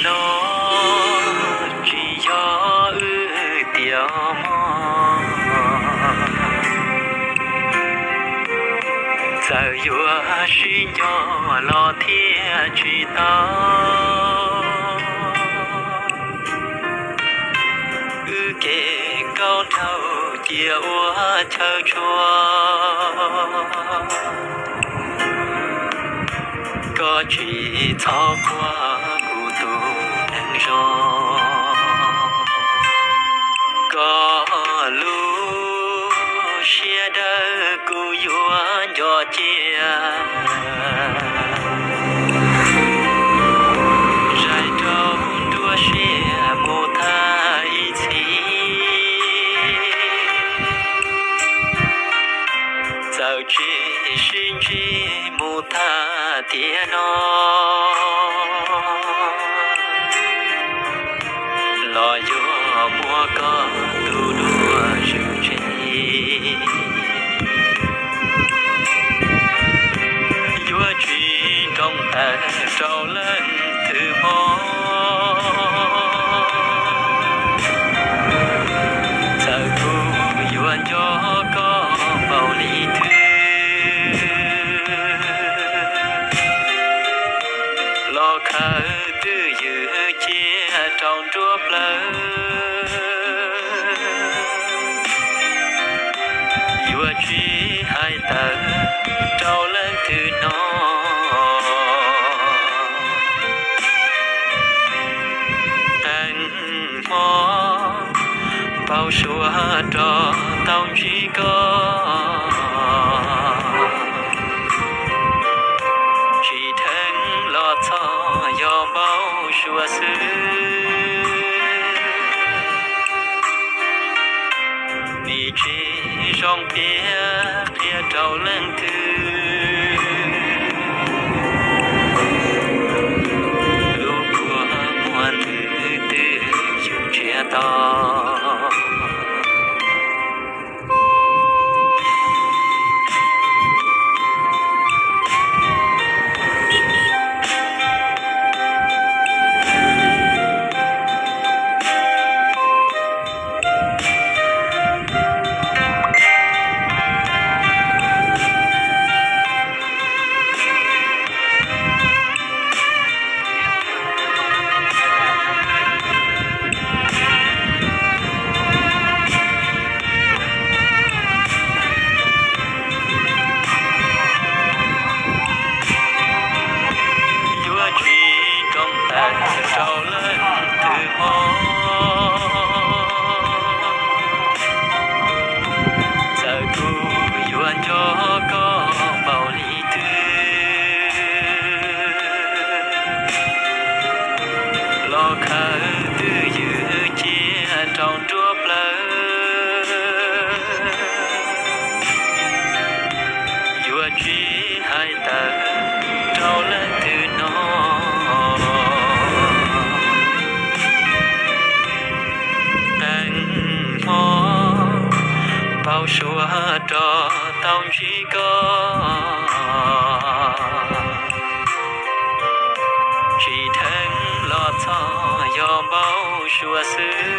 No tsis yog wb tiam mog, txawm yuav sib nco los thiaj tsis tau. Wb kev nkauj nraug cia ua chaw tshua. Koj tsis txhob quaj kuv tus neeg zoo, koj lub siab dawb kuv yuav nco cia. Zais rau nruab siab mus thaj ib txhis, txawm tsis sib ntsib mus thaj tiam no, los yuav muab koj tus duab zws tseg. Yuav tsis nroo tawm rau leej twg hmov, txawm kuv yuav nco koj npaum li twg, los khaws twj ywm cia rau nruab plawv. Yuav tsis hais tawm rau leej twg hnov, qee hmo npau suav rov tau ntsib koj, tsis dheev los txog yog npau suav xwb. Nim tsis zoo piav qhia rau leej twg, lub kua muag ntws twb yus ntsiag to. Yuav tsis nroo tawm rau leej twg hmov, txawm kuv yuav nco koj npaum li twg, los khaws twj ywm cia rau nruab plawv. Yuav tsis hais tawm rau leej twg hnov, qee hmo npau suav rov tau ntsib koj, tsis dheev los txog yog npau suav xwb.